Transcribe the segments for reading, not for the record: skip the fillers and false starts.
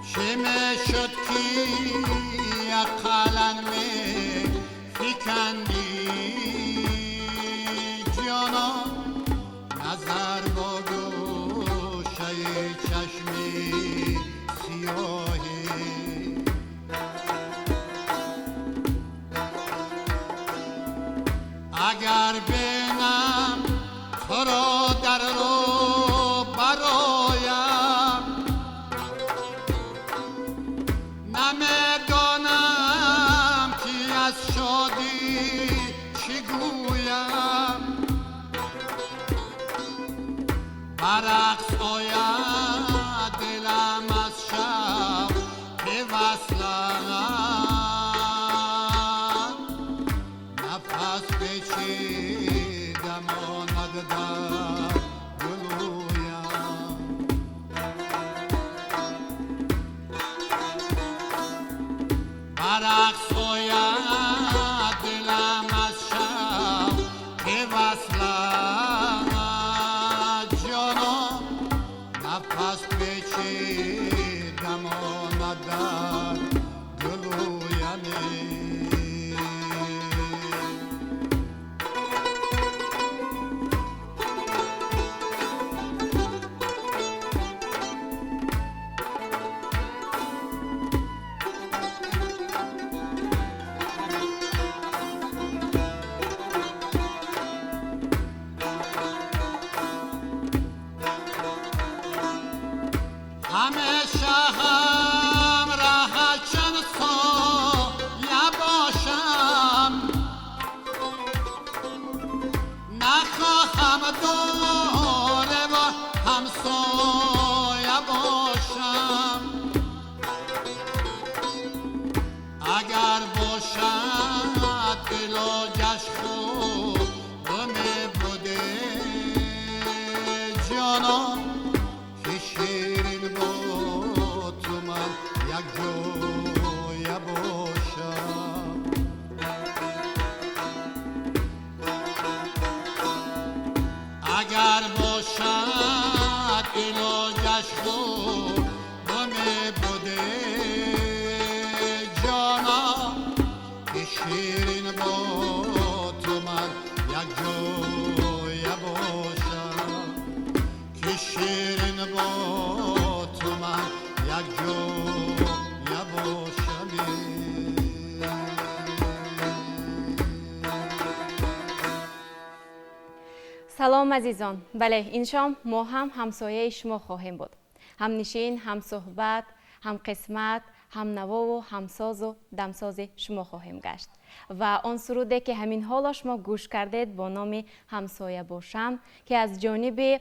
Чӣ мешуд, ки ақаллан мефикандӣ, ҷонон, назар бо гӯшаи чашми сиёҳӣ? Агар бинам туро дар рӯ бароям, намедонам, ки аз шодӣ чӣ гӯям. Ба рақс ояд дилам аз шавқи васлат, нафас печида монад дар гулӯям. Ба рақс ояд дилам аз шавқи васлат, ҷонон, нафас печида монад дар гулӯям. Ҳамеша ҳамроҳат чанд соя бошам, нахоҳам дореву ҳамсоя бошам. Агар бошад илоҷаш, хуб мебуде, ҷонон, ки ширин бо ту ман як ҷоя бошам. Агар бошад илоҷаш, хуб мебуде, ҷонон, ки ширин бо ту ман як ҷоя бошам, ки ширин бо ту ман як ҷоя бошам. Салом, азизон! Бале, ин шом мо ҳам ҳамсояи шумо хоҳем буд, ҳамнишин, ҳамсуҳбат, ҳамқисмат, ҳамнавову ҳамсозу дамсози шумо хоҳем гашт. Ва он суруде, ки ҳамин ҳоло шумо гӯш кардед, бо номи «Ҳамсоя бошам», ки аз ҷониби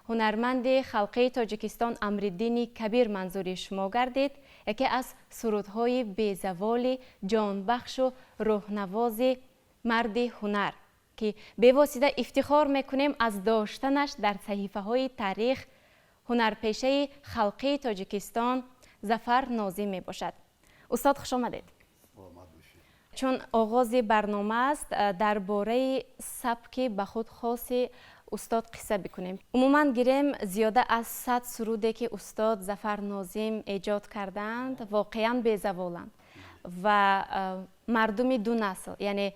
ҳунарманди халқии Тоҷикистон Амриддини Кабир манзури шумо гардид, яке аз сурудҳои безаволи ҷонбахшу рӯҳнавози марди ҳунар, ки бевосита ифтихор мекунем аз доштанаш дар саҳифаҳои таърих, ҳунарпешаи халқии Тоҷикистон Зафар Нозим мебошад. Устод, хуш омадед! Чун оғози барнома аст, дар бораи сабки ба худ хоси устод қисса бикунем. Умуман гирем, зиёда аз 100 суруде, ки устод Зафар Нозим эҷод кардаанд, воқеан безаволанд ва мардуми ду насл, яъне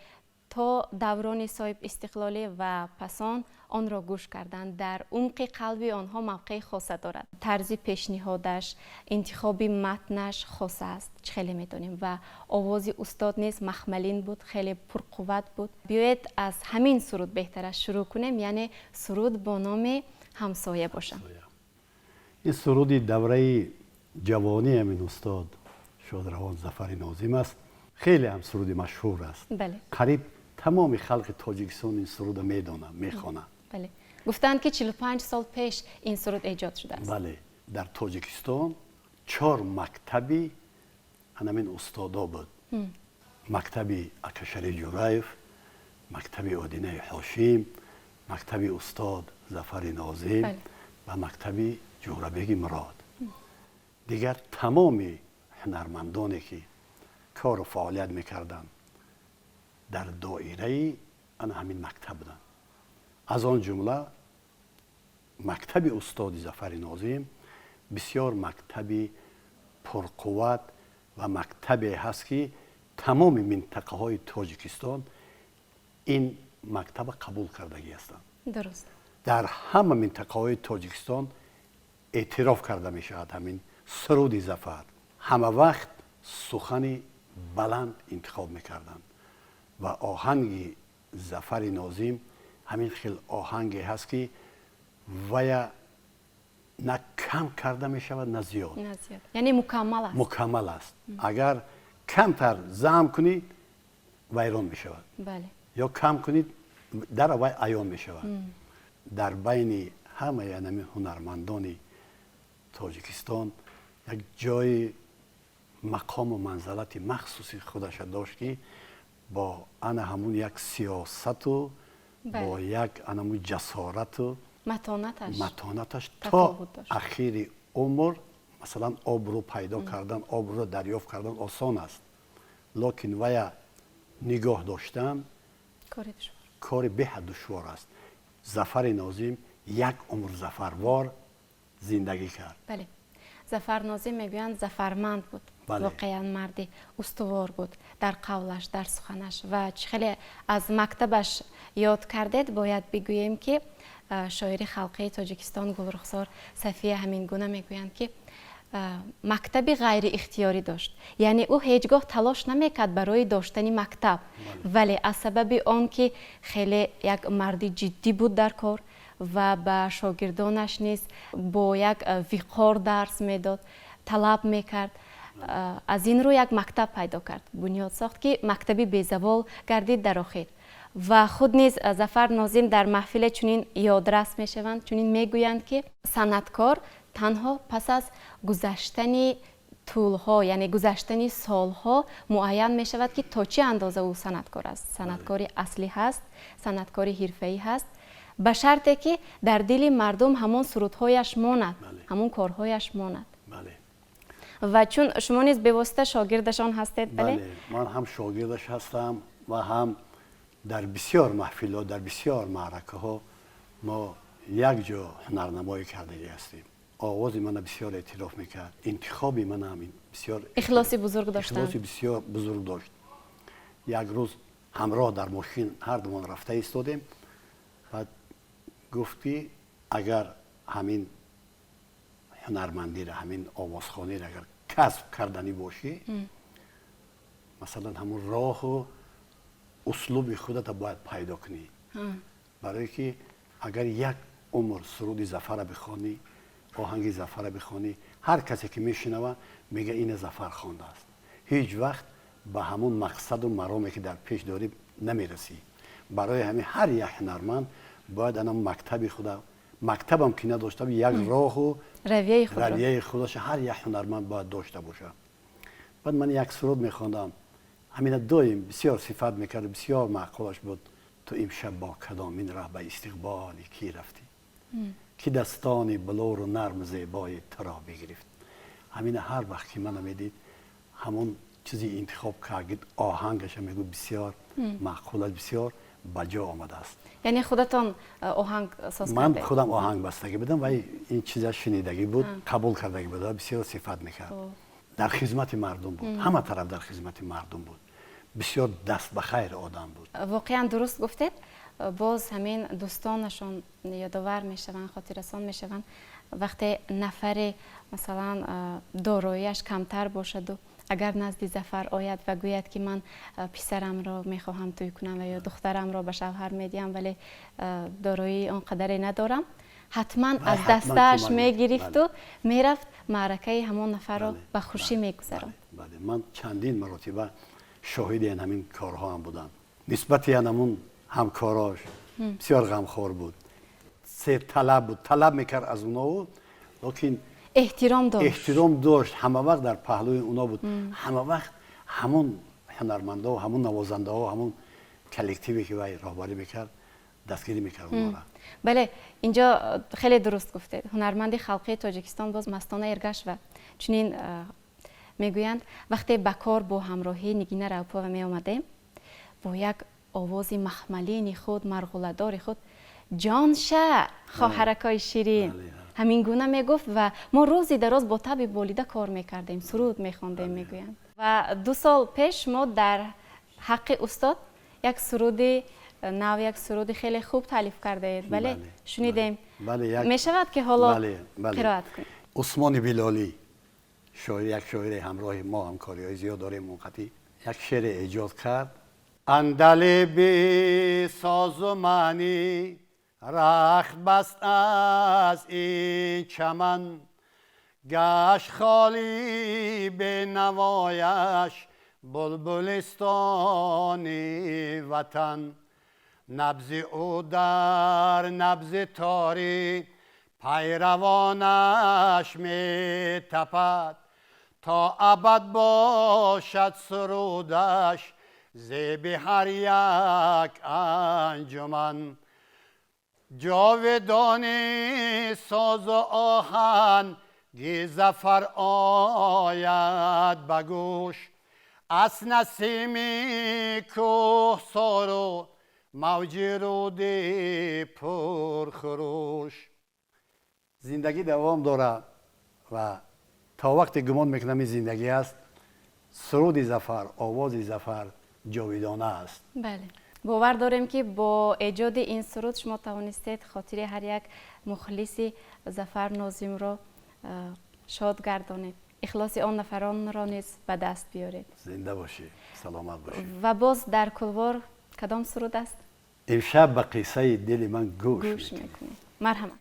то даврони соҳиб истиқлолӣ ва пасон, онро гӯш карданд, дар умқи қалби онҳо мавқеи хоса дорад. Тарзи пешниҳодаш, интихоби матнаш хоса аст, чӣ хеле медонем, ва овози устод низ махмалин буд, хеле пурқувват буд. Биёед, аз ҳамин суруд беҳтараш шурӯъ кунем, яъне суруд бо номи «Ҳамсоя бошам». Ин суруди давраи ҷавонӣ ҳамин устод шодравон Зафари Нозим аст. Хеле ҳам суруди машҳур аст. Қариб тамоми халқи Тоҷикистон ин суруда медонад, мехонад. Бале, гуфтанд, ки 45 сол пеш ин суруд эҷод шудааст. Бале, дар Тоҷикистон чор мактаби ҳамин устодо буд: мактаби Акашариф Ҷураев, мактаби Одинаи Ҳошим, мактаби устод Зафари Нозим ва мактаби Ҷӯрабеги Мурод. Дигар тамоми ҳунармандоне, ки кору фаъолият мекарданд, дар доираи ана ҳамин мактаб буданд. Аз он ҷумла мактаби устоди Зафари Нозим бисёр мактаби Пурқувват ва мактабе ҳаст, ки тамоми минтақаҳои Тоҷикистон ин мактаба қабул кардагӣ ҳастанд. Дар ҳама минтақаҳои Тоҷикистон эътироф карда мешавад ҳамин суруди Зафар. Ҳама вақт сухани баланд интихоб мекарданд ва оҳанги Зафари Нозим ҳамин хел оҳанге ҳаст, ки вая на кам карда мешавад, на зиёд. Яъне мукаммал аст. Мукаммал аст. Агар камтар зам кунӣ, вайрон мешавад ё кам кунед, дар вай аён мешавад. Дар байни ҳамаи анами ҳунармандони Тоҷикистон як ҷои мақому манзалати махсуси худаша дошт, ки бо ана ҳамун як сиёсату бо як анамун ҷасорату матонаташ. Матонаташ то ахири умр. Масалан, обрӯ пайдо кардан, обрӯро дарёфт кардан осон аст, лекин вая нигоҳ доштан кори беҳад душвор аст. Зафари Нозим як умр зафарвор зиндагӣ кард. Бале, Зафар Нозим, мегӯянд, зафарманд буд. Воқеан марди устувор буд дар қавлаш, дар суханаш. Ва чӣ хеле аз мактабаш ёд кардед, бояд бигӯем, ки шоири халқии Тоҷикистон Гулрухсор Сафия ҳамин гуна мегӯянд, ки мактаби ғайриихтиёрӣ дошт, яъне ӯ ҳеҷ гоҳ талош намекард барои доштани мактаб, вале аз сабаби он ки хеле як марди ҷиддӣ буд дар кор ва ба шогирдонаш низ бо як виқор дарс медод, талаб мекард, аз ин рӯ як мактаб пайдо кард, бунёд сохт, ки мактаби безавол гардид дар охир. Ва худ низ Зафар Нозим дар маҳфиле чунин ёдрас мешаванд, чунин мегӯянд, ки санъаткор танҳо пас аз гузаштани тӯлҳо, яъне гузаштани солҳо муайян мешавад, ки то чӣ андоза ӯ санъаткор аст, санъаткори аслӣ ҳаст, санъаткори ҳирфаӣ ҳаст, ба шарте ки дар дили мардум ҳамон сурудҳояш монад, ҳамон корҳояш монад. Ва чун шумо низ бевосита шогирдашон ҳастед, бале? Ман ҳам шогирдаш ҳастам ва ҳам дар бисёр маҳфилҳо, дар бисёр маъракаҳо мо якҷо ҳунарнамоӣ кардагӣ ҳастем. Овози мана бисёр эътироф мекард, интихоби манам бисёр. Ихлоси бузург доштанд. Ихлоси бисёр бузург дошт. Як рӯз ҳамроҳ дар мошин ҳардумон рафта истодем, баъд гуфт, ки агар ҳамин ҳунармандиро, ҳамин овозхониро агар касб карданӣ бошӣ, масалан, ҳамун роҳу услуби худата бояд пайдо кунӣ, барое ки агар як умр суруди Зафара бихонӣ, оҳанги Зафара бихонӣ, ҳар касе ки мешунава, мега: «Ина Зафар хондааст», ҳеҷ вақт ба ҳамун мақсаду мароме, ки дар пеш дорӣ, намерасӣ. Барои ҳамин ҳар як ҳунарманд бояд ана мактаби худа, мактабам ки надошта, як роҳу равияи худаша ҳар як ҳунарманд бояд дошта бошад. Баъд ман як суруд мехондам, ҳамина доим бисёр сифат мекард, бисёр маъқулаш буд: «Ту имшаб бо кадомин раҳ ба истиқболи кӣ рафтӣ, ки дастони булуру нарму зебои туро бигирифт?» Ҳамина ҳар вақт ки мана медид, ҳамон чизи интихоб кардид, оҳангаша мегӯ, бисёр маъқул аст, бисёр ба ҷо омадааст. Яъне худатон оҳанг соз? Ман худам оҳанг бастагӣ будам ва ин чиза шунидагӣ буд, қабул кардагӣ буд ва бисёр сифат мекард. Дар хизмати мардум буд, ҳама тараф дар хизмати мардум буд, бисёр даст ба хайр одам буд. Воқеан дуруст гуфтед. Боз ҳамин дӯстонашон ёдовар мешаванд, хотиррасон мешаванд, вақте нафаре, масалан, дорояш камтар бошаду агар назди Зафар ояд ва гӯяд, ки ман писарамро мехоҳам тӯй кунам ва ё духтарамро ба шавҳар медиҳам, вале дороии он қадаре надорам, ҳатман аз дастааш мегирифту мерафт, маъракаи ҳамон нафарро ба хушӣ мегузаронд. Ман чандин маротиба шоҳиди ҳамин корҳоам будам. Нисбати ҳамун ҳамкорош бисёр ғамхор буд, серталаб буд, талаб мекард аз онову, лекин эҳтиром дошт. Эҳтиром дошт, ҳама вақт дар паҳлӯи оно буд, ҳама вақт ҳамон ҳунармандо, ҳамон навозандаҳо, ҳамон коллективе, ки вай роҳбарӣ мекард, дастгирӣ мекард онҳоро. Бале, инҷо хеле дуруст гуфтед. Ҳунарманди халқии Тоҷикистон боз Мастона Эргашова чунин мегӯянд: вақте ба кор бо ҳамроҳии Нигина Раупова меомадем, бо як овози махмалини худ, марғуладори худ: «Ҷон ша, хоҳаракҳои ширин». Ҳамин гуна мегуфт ва мо рӯзи дароз бо таби болида кор мекардем, суруд мехондем, мегӯянд. Ва 2 сол пеш мо дар ҳаққи устод як суруди нав, як суруди хеле хуб таълиф кардаед. Бале, шунидем. Мешавад ки ҳоло қироат кунед? Усмони Билолӣ шоир, як шоири ҳамроҳи мо ҳамкориҳои зиёд дорем, мунқатӣ як шеър эҷод кард. Андалиби созу маънӣ рахт баст аз ин чаман, гашт холӣ бенавояш булбулистони ватан. Набзи ӯ дар набзи торӣ пайравонаш метапад, то абад бошад сурудаш зеби ҳар як анҷуман. Ҷовидони созу оҳан Зафар ояд ба гӯш, аз насими кӯҳсору мавҷи руди пурхурӯш. Зиндагӣ давом дорад ва то вақте гумон мекунам ин зиндагӣ аст, суруди Зафар, овози Зафар ҷовидона аст. Бале, бовар дорем ки бо эҷоди ин суруд шумо тавонистед хотири ҳар як мухлиси Зафар Нозимро шод гардонед, ихлоси он нафаронро низ ба даст биёред. Зинда бошӣ, саломат бошӣ. Ва боз дар кулвор кадом суруд аст? Имшаб ба қиссаи дили ман гӯш мекунед. Марҳамат.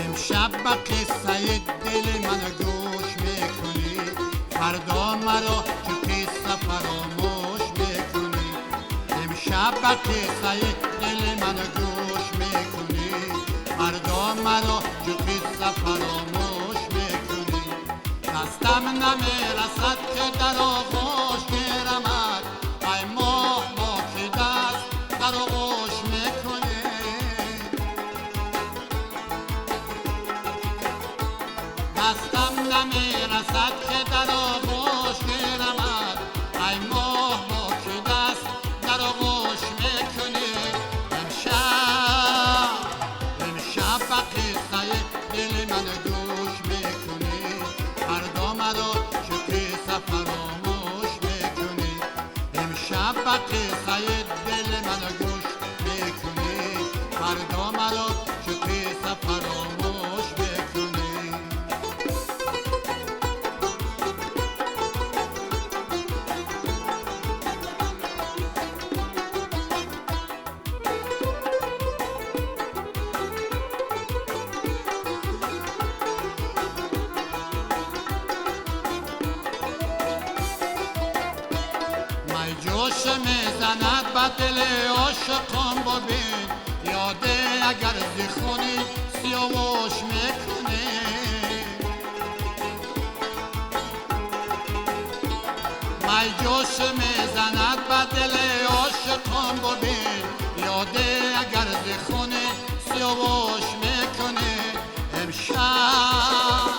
Имшаб ба қиссаи дили ман гӯш мекунӣ, фардо маро чу қисса фаромӯш мекунӣ. Имшаб ба қиссаи дили ман гӯш мекунӣ, фардо маро чу қисса фаромӯш мекунӣ. Дастам намерасад ки дар оғӯш гирамад, ай моҳ бо ки даст дар оғӯш мекунӣ. Дастам намерасад ки дар оғӯш гирамад, ай моҳ бо ки даст дар оғӯш мекунӣ. Имшаб, имшаб ба қиссаи дили ман гӯш мекунӣ, фардо маро чу қисса фаромӯш мекунӣ. Имшаб ба қиссаи дили ман гӯш мекунӣ, фардо маро чу қисса фаромӯш мекунӣ. Майҷӯш мезанад ба дили ошиқон, бибин ёде агар зи хуни сиёвуш мекунӣ. Майҷӯш мезанад ба дили ошиқон, бибин ёде агар зи хуни сиёвуш мекунӣ. Имшаб,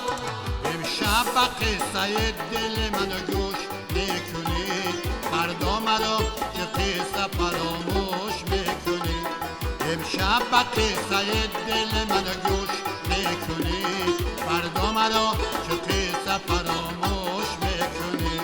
имшаб ба қиссаи дили ман гӯш мекунӣ, фардо маро чу қисса фаромӯш мекунӣ. Имшаб ба қиссаи дили ман гӯш мекунӣ, фардо маро чу қисса фаромӯш мекунӣ.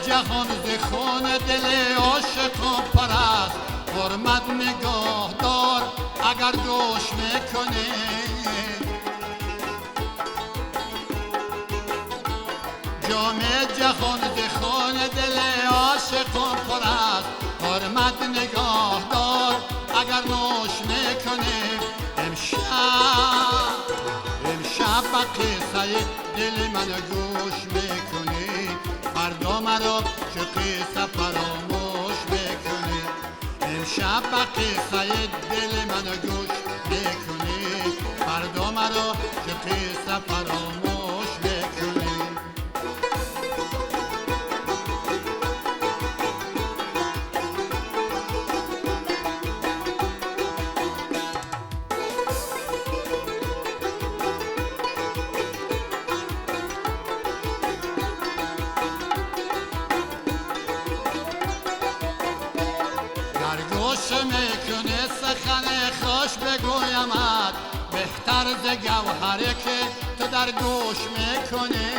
Ҷаҳон зи хун дили ошиқон пур аст, ҳурмат нигоҳ дор агар гӯш мекунӣ. Ҷоми ҷаҳон зи хун дили ошиқон пур аст, ҳурмат нигоҳ дор агар به قصه دل من گوش میکنی، فردا مرا چه قصه فراموش میکنی. امشب به قصه دل من گوش میکنی، فردا مرا چه قصه فراموش میکنی. میکنه سخن خوش بگویمت، بهتر ز گوهره که تو در گوش میکنی.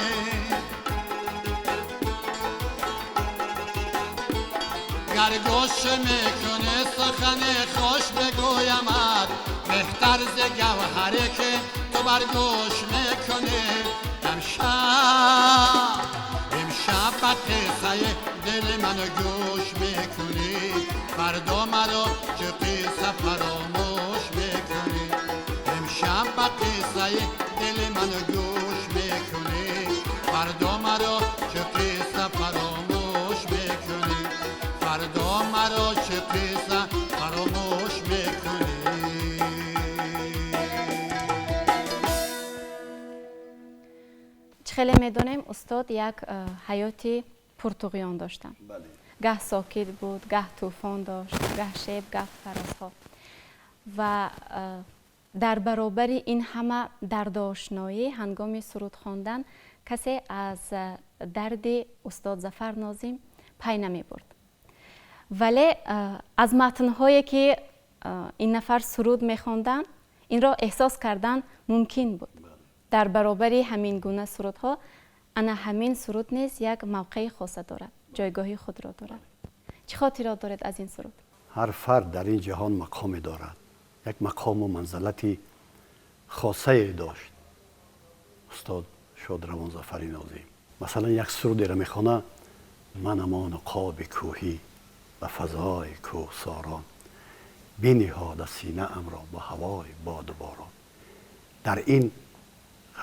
گر گوش میکنه سخن خوش بگویمت، بهتر ز گوهره که تو بر گوش میکنی. امشب به قصه دل من گوش میکنی، فردا مرا چه قصه فراموش میکنی. امشب به قصه دل من گوش میکنی، فردا مرا چه قصه فراموش میکنی. فردا مرا چه قصه فراموش میکنی. خیلی میدونیم استاد یک حیاتی پرتغیان داشتن. گه ساکت بود، گه طوفان داشت، گه شیب، گه فرازها. و در برابر این همه درد آشنایی هنگام سرود خواندن کسی از درد استاد ظفر ناظم پی نمی برد. ولی از متن‌هایی که این نفر سرود می‌خواندند این را احساس کردن ممکن بود. در برابر همین گونه سرودها انا همین سرود نیز یک موقع خاصه دارد، جایگاهی خود را دارد. چه خاطرات دارد از این سرود؟ هر فرد در این جهان مقامی دارد، یک مقام و منزلتی خاصه داشت استاد شادروان ظفر ناظم. مثلا یک سرودی را میخوانه، من امان قاب کوهی به فضای کوهساران، بنهاد سینه ام را به هوای باد و باران. در این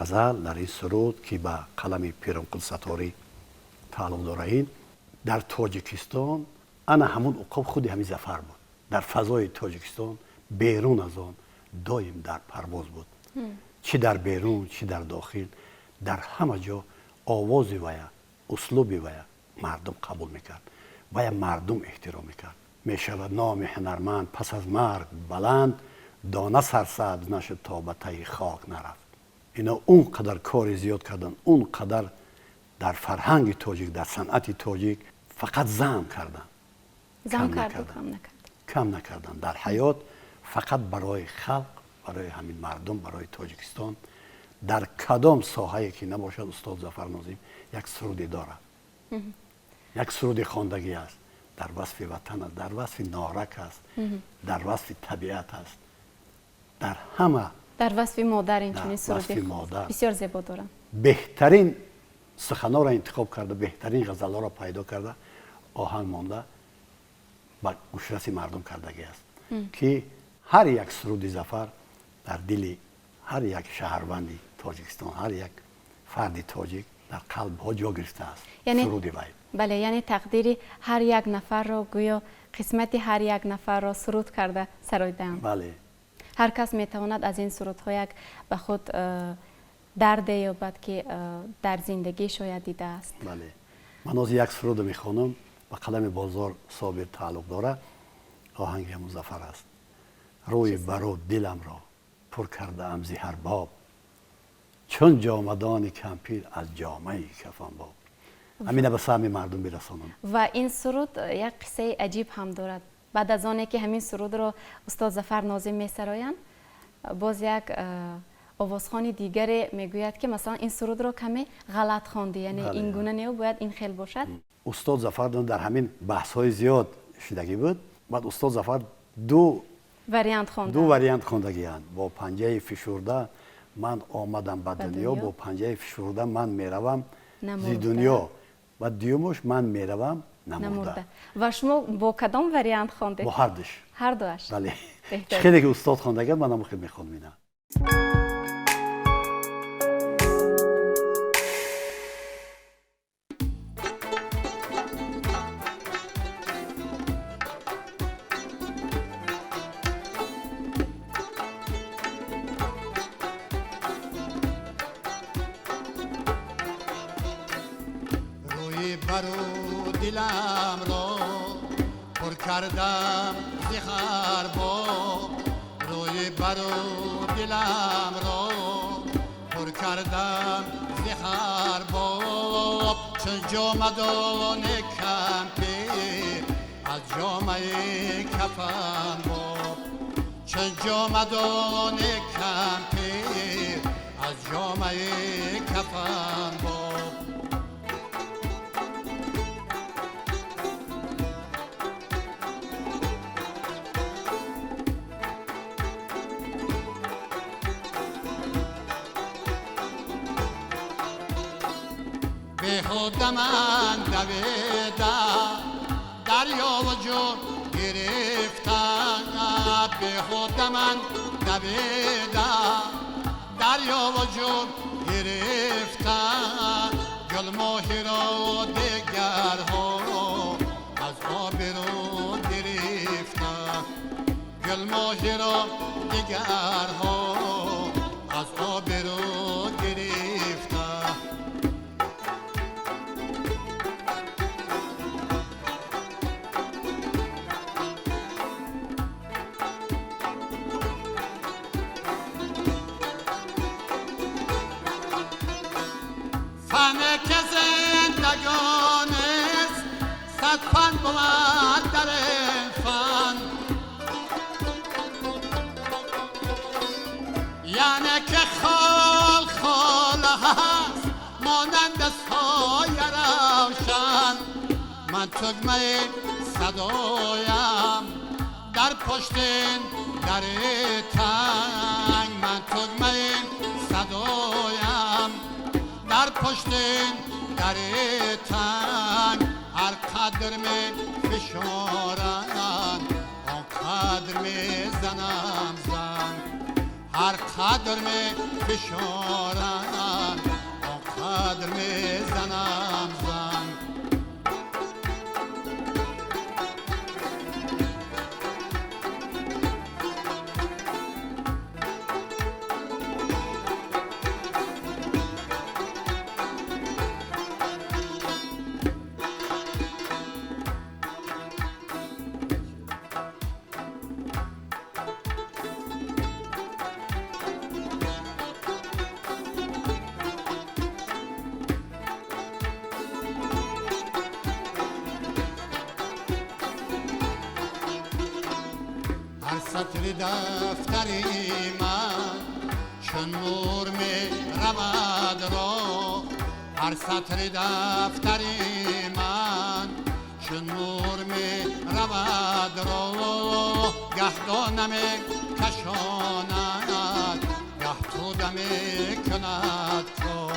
غزل، در این سرود که به قلم پیرانقل ستاری تعلق داره، این در تاجیکستان انا همون عقاب خود همین ظفر بود. در فضای تاجیکستان، بیرون از آن دایم در پرواز بود، چی در بیرون چی در داخل، در همه جا آواز ویا، اسلوب ویا مردم قبول میکرد، ویا مردم احترام میکرد. میشود نام هنرمند پس از مرگ بلند، دانه سرسبز نشد تا به ته خاک نرفت. اینا اونقدر کار زیاد کردن، اونقدر در فرهنگ تاجیک، در صنعت تاجیک فقط زم کردن، کم نکردن. در حیات فقط برای خلق، برای همین مردم، برای تاجیکستان، در کدام ساحه که نباشد استاد ظفر ناظم یک سرودی دارد، یک سرود خواندگی است، در وصف وطن است، در وصف نارک است، در وصف طبیعت است، در همه، در وصف مادر، این چنین سرودی بسیار زیبا دارم. بهترین سخن‌ها را انتخاب کرده، بهترین غزل‌ها را پیدا کرده، آهنگ مانده با گوشرس مردم کردگی است که هر یک سرود ظفر در دل هر یک شهروند تاجیکستان، هر یک فرد تاجیک در قلب ها جا گرفته است. یعنی سرود وی. بله، یعنی تقدیر هر یک نفر را، گویا قسمت هر یک نفر را سرود کرده سرایدن. بله، هر کس میتواند از این سرودها یک به خود درد یابد که در زندگی شاید دیده است. بله، من از یک سرود میخوانم، به قلم بازار صابر تعلق داره، آهنگ مظفر است. روی برو دلم را پر کرده ام ز هر باب، چون جامدان کمپیر از جامعه کفن باب. همینه به سهم مردم برسانم. و این سرود یک قصه عجیب هم دارد. بعد از آنه که همین سرود رو استاد ظفر ناظم میسرایند، باز یک آوازخوان دیگر میگوید که مثلا این سرود رو کمی غلط خواندی، یعنی این گونه نه، باید این خیل باشد. استاد ظفر در همین بحث های زیاد شدگی بود. بعد استاد ظفر دو واریانت خواندگی اند. با پنجه فشرده من آمدم به دنیا، با پنجه فشرده من میروم ز دنیا. و دیومش من میروم نمرده. و شما با کدام واریانت خواندید؟ با هر دوش. هر دوش. بله. خیلی که استاد خواندگی من هم خیلی میخوام اینا. برو دلم را پر کردم ز خرباب، روی برو دلم را پر کردم ز خرباب، چون جامدان کمپیر از جامه کفن باب، چون جامدان کمپیر از جامه کفن باب. بهوده من دویدم دریا و جو گرفتم، بهوده من دویدم دریا و جو گرفتم، گل ماهی را دگرها از آب رو گرفتم، گل ماهی را دگرها از آب رو گرفتم. فن که زندگان است صد فن بود در فن، یعنی که خال خال هست مانند سایه روشن، من تگمه صدایم در پشت در تنگ، من تگمه صدایم در پشت در تنگ، هر قدر می فشارند آن قدر می زنم زنگ، هر قدر می فشارند آن قدر می زنم زنگ. هر سطر دفتری من چون مور می رود را، هر سطر دفتری من چون مور می رود را، گه دانه می کشاند گه توده می کند کو،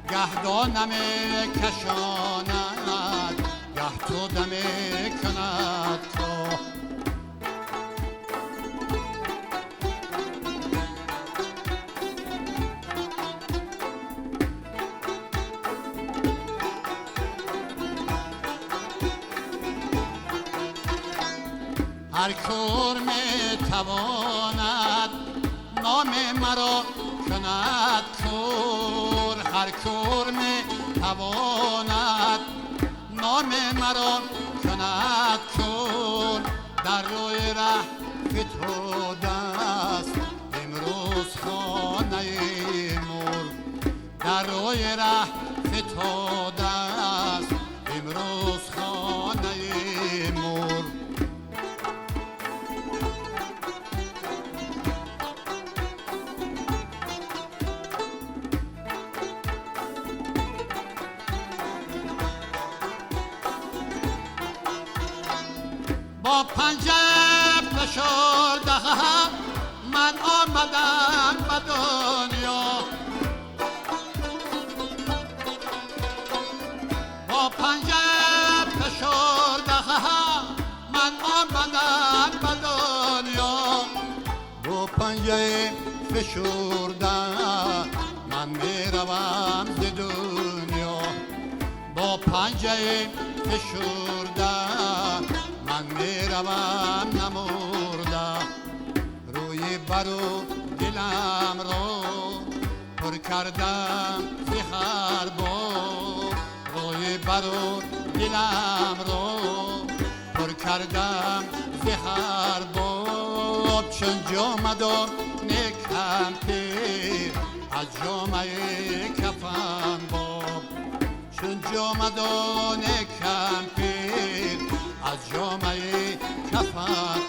گه دانه می کشاند گه توده می کند کو. هر کور می تواند نام مرا کند کور، هر کور می تواند نام مرا کند کور، در روی ره فتوده است امروز خانه مور، در روی ره فتوده است امروز خانه مور. با پنجه فشرده من آمدم به دنیا، با پنجه فشرده من آمدم به دنیا، با پنجه فشرده من میروم ز دنیا، با پنجه فشرده من میروم نمرده، روی برو دلم را پر کردم ز خرباب، روی بر Дару дилам ро пур кардам зи ҳар боб, чун ҷома дон кампир аз ҷомаи кафан боб, чун ҷома дон кампир аз ҷомаи кафан.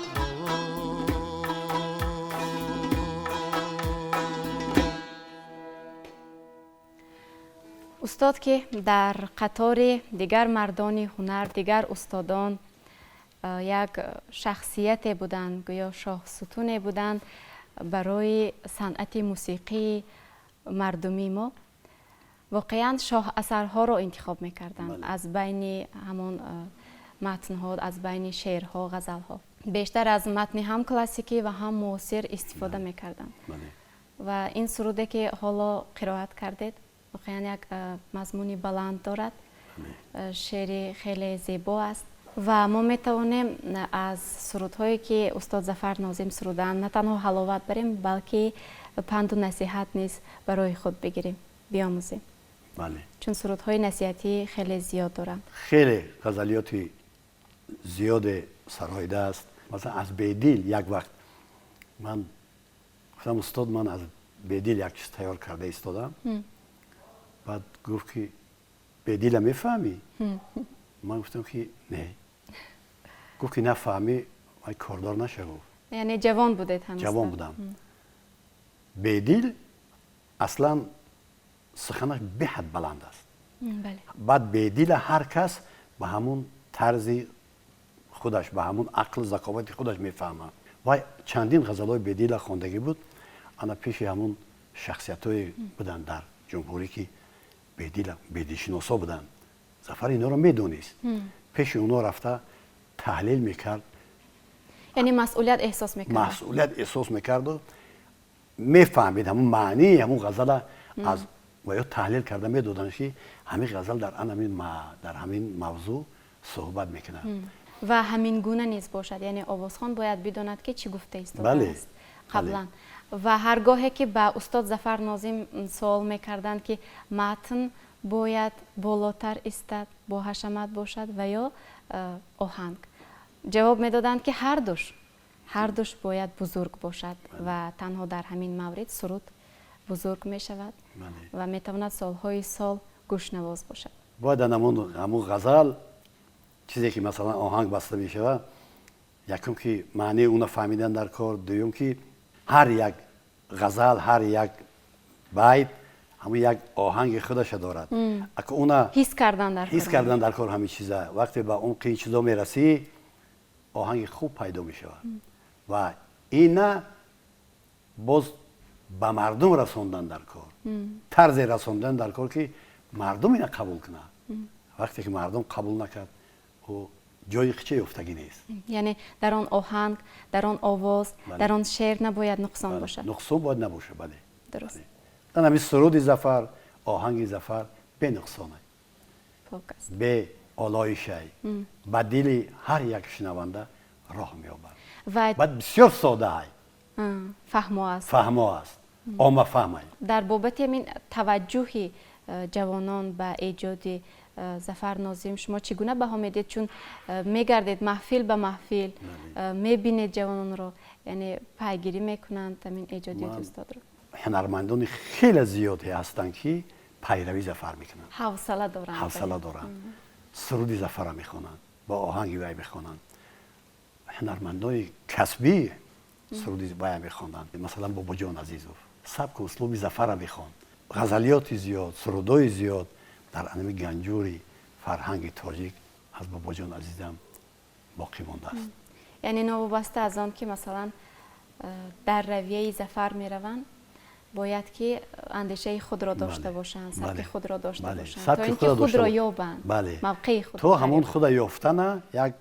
Устод, ки дар қатори дигар мардони ҳунар, дигар устодон як шахсияте буданд, гӯё шоҳсутуне буданд барои санъати мусиқии мардумии мо, воқеан шоҳ асарҳоро интихоб мекарданд аз байни ҳамон матнҳо, аз байни шеърҳо, ғазалҳо. Бештар аз матни ҳам классикӣ ва ҳам муосир истифода мекарданд. Ва ин суруде ки ҳоло қироат кардед, воқеан як мазмуни баланд дорад, шеъри хеле зебо аст ва мо метавонем аз сурудҳое ки устод Зафар Нозим суруданд на танҳо ҳаловат барем, балки панду насиҳат низ барои худ бигирем, биомӯзем. Чун сурудҳои насиҳатӣ хеле зиёд доранд. Хеле ғазалиёти зиёде сароидааст. Масалан, аз Бедил як вақт ман гуфтам: устод, ман аз Бедил як чиз тайёр карда истодам. Баъд гуфт ки Бедила мефаҳмӣ? Ман гуфтам ки не. Гуфт ки нафаҳмӣ, вай кордор наша, гуфт. Яъне ҷавон будед ҳанӯз? Ҷавон будам. Бедил аслан суханаш беҳад баланд аст. Баъд Бедила ҳар кас ба ҳамун тарзи худаш, ба ҳамун ақлу заковати худаш мефаҳмад. Вай чандин ғазалҳои Бедила хондагӣ буд. Ана пеши ҳамун шахсиятҳое буданд дар ҷумҳурӣ, ки Бедила бедилшиносо буданд. Зафар инҳоро медонист, пеши онҳо рафта таҳлил мекард. Яъне масъулият эҳсос мекард. Масъулият эҳсос мекарду мефаҳмид ҳамун маънии ҳамун ғазала аз ва ё таҳлил карда медоданд, ки ҳамин ғазал дар ҳамин дар ҳамин мавзӯъ суҳбат мекунад. Ва ҳамин гуна низ бошад, яъне овозхон бояд бидонад, ки чӣ гуфта истодааст қаблан. Ва ҳар гоҳе ки ба устод Зафар Нозим суол мекарданд, ки матн бояд болотар истад, бо ҳашамат бошад ва ё оҳанг, ҷавоб медоданд, ки ҳардуш бояд бузург бошад ва танҳо дар ҳамин маврид суруд бузург мешавад ва метавонад солҳои сол гӯшнавоз бошад. Бояд ҳамун ғазал, чизе ки масалан оҳанг баста мешавад, якум ки маънии уна фаҳмидан дар кор, дуюм ки ҳар як ғазал, ҳар як байт ҳамун як оҳанги худаша дорад. Ака уна ҳис кардан дар ҳис кардан дар кор ҳамин чиза. Вақте ба умқи ин чизо мерасӣ, оҳанги хуб пайдо мешавад ва ина боз ба мардум расондан дар кор, тарзе расондан дар кор, ки мардум ина қабул кунад. Вақте ки мардум қабул накард, ӯ ҷои қича ёфтагӣ нест. Яъне дар он оҳанг, дар он овоз, дар он шеър набояд нуқсон бошад. Нуқсон бояд набошад, бале. Дуруст. Дан ҳамин суруди Зафар, оҳанги Зафар бенуқсонай, беолоишай, ба дили ҳар як шунаванда роҳ меёбад. Баъд бисёр содаай. Фаҳмо аст. Фаҳмо аст, оммафаҳмай. Дар бобати ҳамин таваҷҷӯҳи ҷавонон ба эҷоди Зафар Нозим шумо чӣ гуна баҳо медиҳед? Чун мегардед маҳфил ба маҳфил, мебинед ҷавононро, яъне пайгирӣ мекунанд ҳамин эҷодиёти устодро. Ҳунармандони хеле зиёде ҳастанд, ки пайравӣ Зафар мекунанд. Ҳавсала доранд. Ҳавсала доранд, суруди Зафарро мехонанд, бо оҳанги вай мехонанд. Ҳунармандони касбӣ суруди вая мехонданд. Масалан, Бобоҷон Азизов сабку услуби Зафарро мехонд. Ғазалиёти зиёд, сурудҳои зиёд дар анами ганҷури фарҳанги тоҷик аз Бобоҷон Азизам боқӣ мондааст. Яъне новобаста аз он ки масалан дар равияи Зафар мераванд, бояд ки андешаи худро дошта бошанд, сабки худро дошта бошанд, то ин ки худро ёбанд, мавқеи худро. То ҳамон худа ёфтана як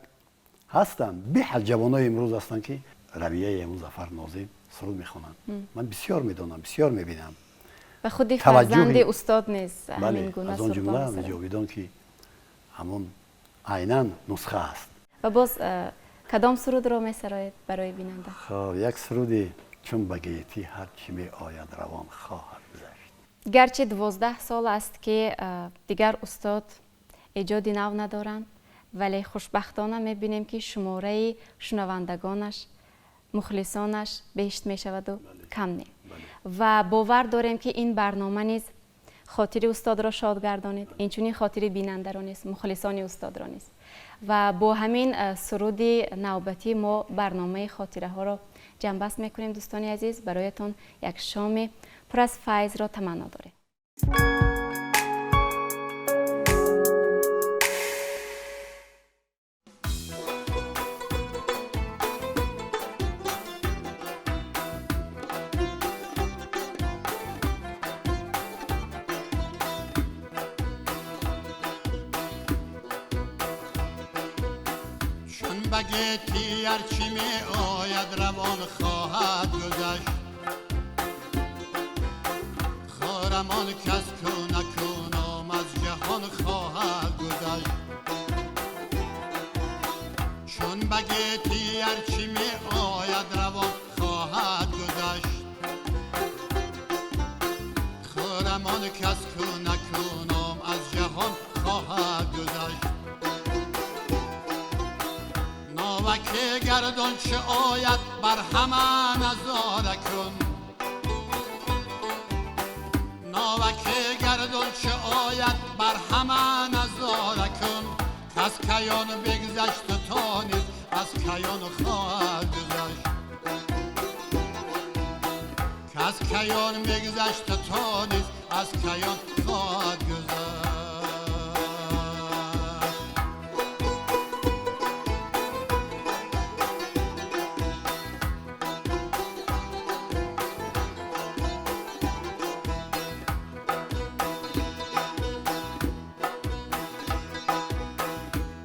ҳастанд. Беҳад ҷавонои имрӯз ҳастанд, ки равияи ҳамун Зафар Нозим суруд мехонанд. Ман бисёр медонам, бисёр мебинам. Ва худи фарзанди устод низ ҳамин гуна. Аз он ҷумла Ҷовидон, ки ҳамон айнан нусха аст. Ва боз кадом сурудро месароед барои бинанда? Хоб, як суруди «Чун ба гетӣ ҳар чӣ меояд, равон хоҳад гузашт». Гарчи 12 сол аст, ки дигар устод Эҷоди нав надоранд, вале хушбахтона мебинем, ки шумораи шунавандагонаш, мухлисонаш бешт мешаваду кам не. Ва бовар дорем, ки ин барнома низ хотири устодро шод гардонид, инчунин хотири бинандаро низ, мухлисони устодро низ. Ва бо ҳамин суруди навбатӣ мо барномаи хотираҳоро ҷамъбаст мекунем. Дӯстони азиз, бароятон як шоми пур аз файзро таманно дорем. Чун ба гетӣ ҳарчи меояд, равон хоҳад гузашт. Хуррам он кас ку накунам аз ҷаҳон хоҳад гузашт. Чун ба гетӣ ҳарчи меояд, равон хоҳад гузашт. Хуррам он кас ку накунам аз ҷаҳон хоҳад гузашт. Навак гардон чӣ ояд, бар ҳама назора кун. Навак гардон чӣ ояд, бар ҳама назора кун. Кас каён бигзашт, то низ аз каён хоҳад гузашт. Кас каён бигзашт, то низ аз каён хоҳад гузашт.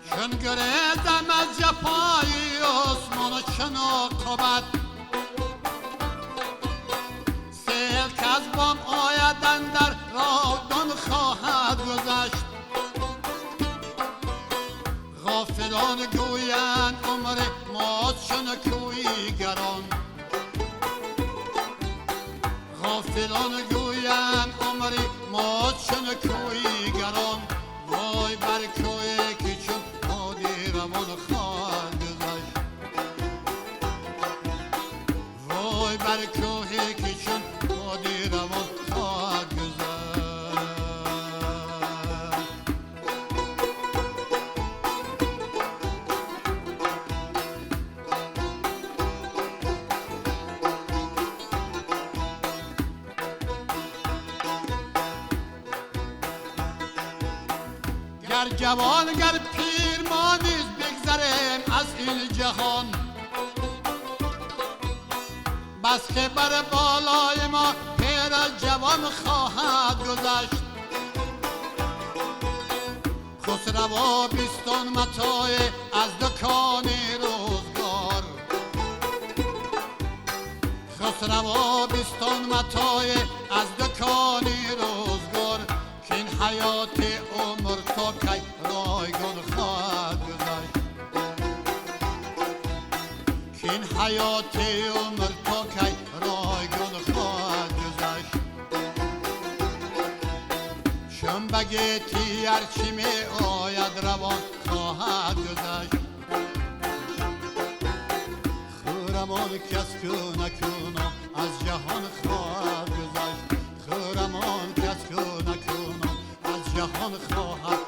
Чун гурезам аз ҷафои Усмону чун уқубат, сел каз бом ояд, андар роҳдон хоҳад гузашт. Ғофилон гӯянд, умри мост чун кӯи гарон. Ғофилон гӯянд, умри мост чун кӯи гарон. Вой бар кӯе ки чун боди равон хоҳад гузашт. Вой бар кӯҳе ки чун боди равон хоҳад гузашт. Гар ҷавон, гар пир, мо низ бигзарем аз ин ҷаҳон. Бас ки бар болои мо пир аз ҷавон хоҳад гузашт. Хусраво бистон матои аз дукони рӯзгор. Хусраво бистон матои аз дукони рӯзгор. Кин ҳаёти умр то кай ройгон хоҳад гузашт. Кин ҳаёти умр то кай ройгон хоҳад гузашт. Чун ба гетӣ ҳарчи меояд, равон хоҳад гузашт. Хуррам он кас ку накунам аз ҷаҳон хоҳад гузашт. Хуррам он кас ку накунам аз ҷаҳон хоҳад